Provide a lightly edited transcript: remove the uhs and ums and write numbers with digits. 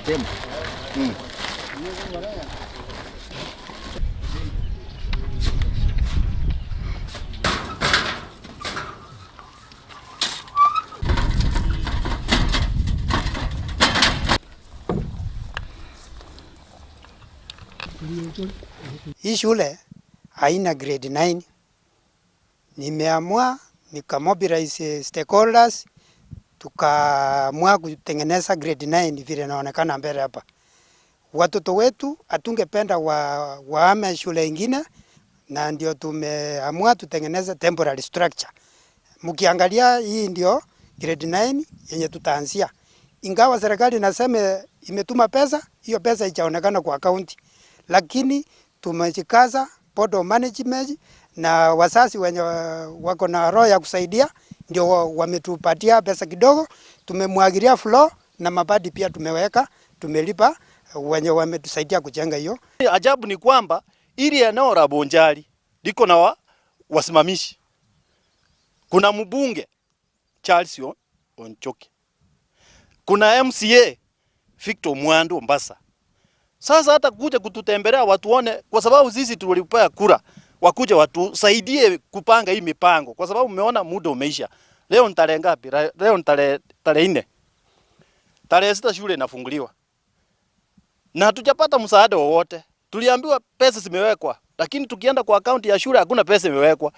Tema. Hii shule haina grade 9. Nimeamua nikamobilize stakeholders, tukaamua kutengeneza grade 9 vile inaonekana mbele hapa. Watoto wetu hatungependa waame shule ingine, na ndio tumeamua tutengeneze temporary structure. Mkiangalia hii ndio grade 9 yenye tutaanzia. Ingawa serikali inasema imetuma pesa, hiyo pesa haijaonekana kwa akaunti, lakini tumejikaza, board of management na wazazi wenye wako na roho ya kusaidia ndio wametupatia pesa kidogo, tumemwagilia floor na mabati pia tumeweka, tumelipa wenye wametusaidia kujenga hiyo. Ajabu ni kwamba ili eneo la Bonchari liko na wasimamishi. Kuna mbunge Charles Onchoke, kuna MCA Victor Mwandu Mbasa. Sasa hata kuja kututembelea watuone, kwa sababu sisi tulipea kura, wakuja watusaidie kupanga hii mipango, kwa sababu umeona muda umeisha. Leo ni tarehe ngapi? Leo ni tarehe 4. Tarehe 6 shule inafunguliwa. Na hatujapata msaada wowote. Tuliambiwa pesa zimewekwa, lakini tukienda kwa akaunti ya shule hakuna pesa imewekwa.